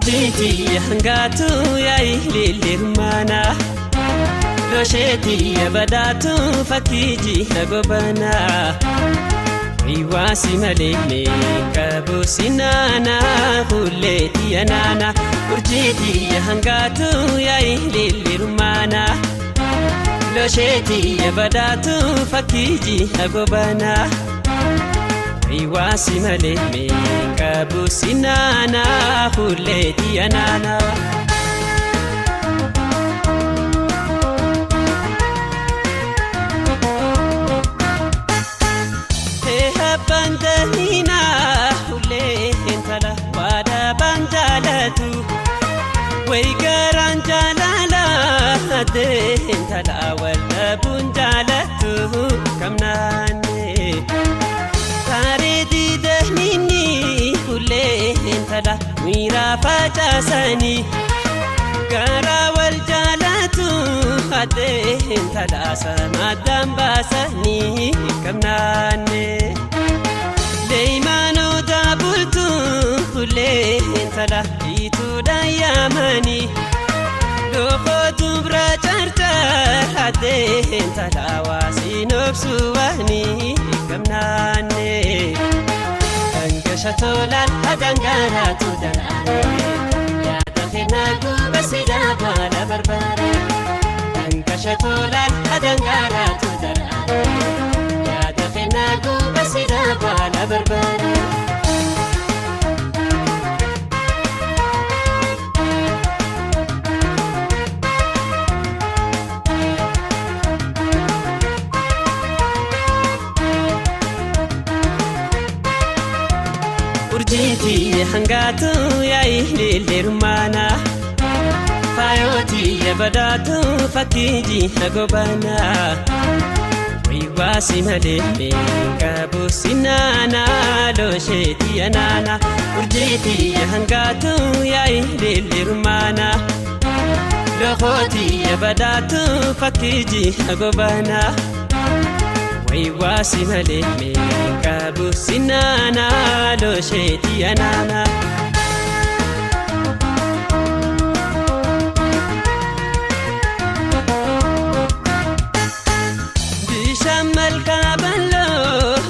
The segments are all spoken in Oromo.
Urjiitii hangaatu yaa'i lilirmaana Losheetii badaatu fakkii jiha gobaana Iwaasi malee meeqa sinaana hulleetii anaana Urjiitii hangaatu yaa'i lilirmaana Losheetii badaatu fakkii jiha gobaana Iwaasi malee meeqa sinaana hulleetii anaana. Bandaniina hullee intala waada banjaalatu waygaraan jaalala addee intala waldhabuun jaalatu kamnaanne taaree diidaniini hullee intala miiraa facaasanii garaa wal jaalatu addee intala samaddaan baasanii kamnaanne. Leeymaanoo daabultu hullee intala hiituudhaan yaamanii Lookoo dubra carcar addee intala waasiin obsuwaanii gamnaanne. Dhangasha tolaan hadangaaraatu daraare yaada kennaa guuba sidaa baala barbaade. Dhangasha tolaan hadangaaraatu daraare. Yaada sida baala barbaade. Urjiitii hangaatu yaa'i lilirmaana Faayootii badaatu fakkii jiha gobaana. Iwaasi malee meeqa sinaana losheetii anaana Urjiitii hangaatu yaa'i lilirmaana Lookootii badaatu fakkii jiha gobaana Iwaasi malee meeqa sinaana losheetii anaana.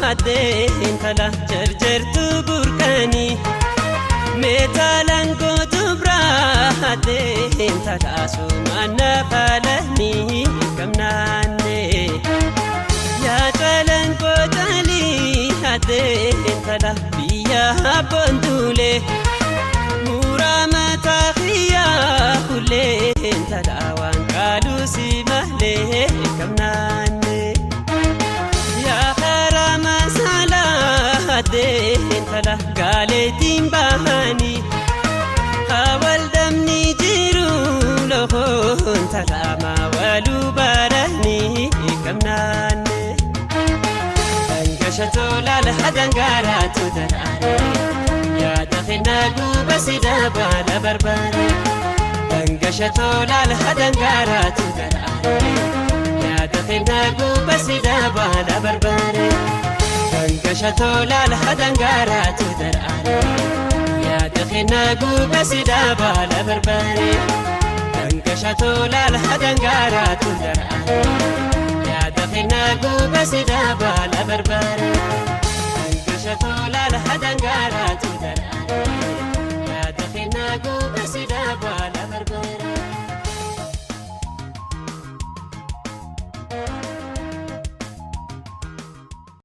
Addee intala jarjartu burqanii meetaalaan gootu biraa addee intala sumaana faalanii gamnaanne. Yaa calan koocaalii addee intala biyya abboon duulee muraa mataa xiyyaa hullee intala waan qaaluu si malee gamnaanne. Intala gaaleetiin bahanii hawaldamni jiru loon intala waluu baranii gamnaanne. Dhangasha tolaan hadangaaraatu daraare yaada kennaa guuba sidaa baala barbaade. Dhangasha tolaan hadangaaraatu daraare yaada kennaa guuba sidaa baala barbaade. Dhangasha tolaan hadangaaraatu daraare yaada kennaa guuba sidaa baala barbaade. Dhangasha tolaan hadangaaraatu daraare yaada kennaa guuba sidaa baala barbaade.